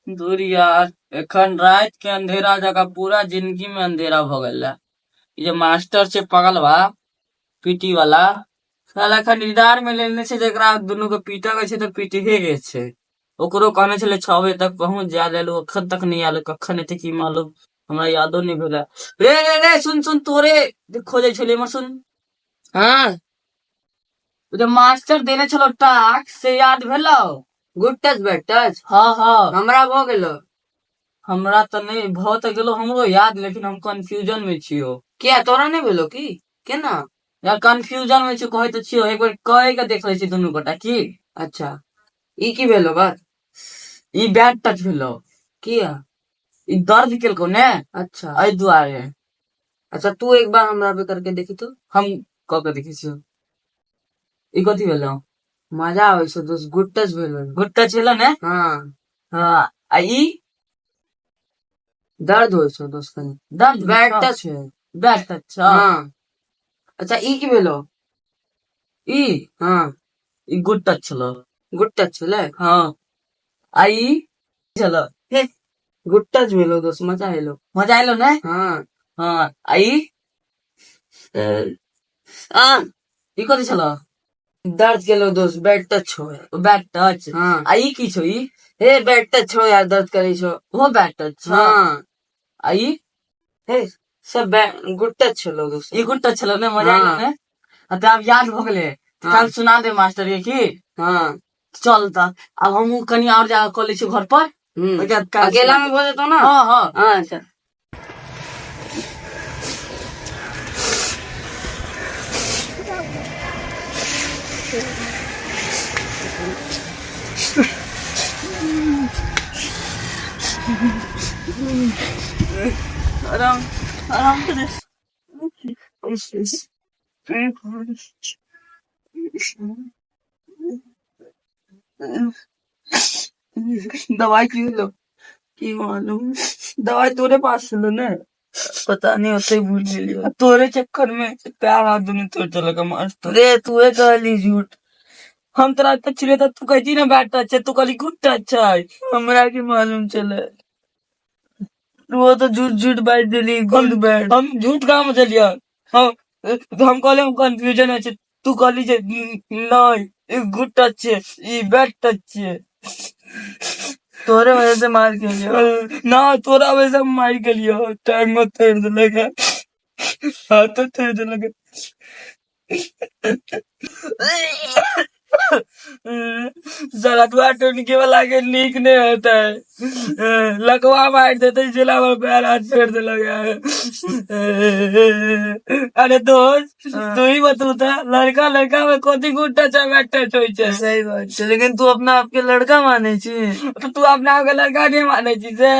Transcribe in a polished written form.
दूर यार, एखन राति के अंधेरा जकाँ पूरा जिंदगी में अंधेरा भ गेल है। ई जे मास्टर छै पगलवा पीटी वाला, साला एखन इदार में लेने छै, जेकरा दुनू के पीटऽ के छै तऽ पीटहे के छै। ओकरो कहने छलै 6 बजे तक पहुंच जाय लेल, ओ एखन तक नहि आयल, कखन एतै की मालूम, हमरा यादो नहि भेल। रे रे रे, सुन सुन, तोरे खोजै छलियै, इम्हर सुन। हाँ। ओ जे मास्टर देने छलो टास्क से याद भेलौ? Good touch bad touch? हाँ हाँ। हमरा भऽ गेलो। हमरा तऽ नहि भऽ तऽ गेलो हमरो याद, लेकिन हम कंफ्यूजन में छियो। किया, तोरा नहि भेलो की? केना? यार कंफ्यूजन में छियो, कहै तऽ छियो एक बेर कहे के देख लै छी दुनू गोटा की। अच्छा, ई की भेलो बात? ई बैड टच भेलो। किया? ई दर्द केलको ने। अच्छा। एहि दुआरे। अच्छा, तू एक बार हमरा पे करके देखी तो। हम कऽ के देखै छियो। ई कथी भेलो? मजा आबै छै दोस्त, गुड टच भेलो। गुड टच भेलो ने? हाँ। हाँ, आ ई? दर्द होइ छौ दोस्त कनी। दर्द? बैड टच है। Bad touch. हाँ। अच्छा, ई की भेलो? ई? हाँ। ई गुड टच छलो। गुड टच छलै? हाँ, आ ई छलो? हे, गुड टच भेलो दोस्त, मजा एलो। मजा एलो ने? हाँ। हाँ, आ ई? आ ई कथी छलो? दर्द केलो दोस्त, बैड टच छो। Bad touch? हाँ। आ ई की छो ई? हे, बैड टच छो यार, दर्द करे छो। ओहो बैड टच छो? हाँ। आ ई? हे, सब गुड टच छलो दोस्त। ई गुड टच छलो ने? मजा एलो? हाँ। ने? हाँ, तऽ आब याद भऽ गेलै? हाँ। काल सुना दे मास्टर के की? हाँ। चल तऽ आब हमहूँ कनि आओर जाकऽ कऽ लै छी घर पर। ओहिके बाद काल्हि अकेला सुना में भऽ जेतौ ना? हाँ हाँ। हाँ, अच्छा। आराम आराम करे। दवाई की लो? की मालूम। दवाई तोरे पास छलो ने? पता नहीं, ओते भूल गेलियो। तोरे चक्कर में पैर हाथ दुनू तोड़ देलक मास्टर। रे, तूहे कहली झूठ। हम तोरा एते छिले तऽ तू कहै छी ने बैड टच छै, तू कहली गुड टच छै। हमरा की मालूम चले, तू तो झूठ झूठ बाजि देली गुड बैड। हम झूठ कहाँ बजलियै? हम कहलियै हम कंफ्यूजन होइ छै, तू कहली जे नहि ई गुड टच छै, ई बैड टच छै। तोरे वजह से मार के लियो। ना, तोरा वजह से हम मारि गेलियो, टांगो तोड़ि देलक, हाथो तोड़ि देलक। सरतवा टोनके वाला के नीक नहीं होता है, लकवा मार देते, जिला में पैर हाथ फेर देलक। अरे दोस्त, तू ही बतू था, लड़का लड़का में कथी गुड टच आ बैड टच होइ छै? सही बात छै, लेकिन तू अपना आपके लड़का मानै छी। तो तू अपना आप के लड़का नहीं मानै छी से?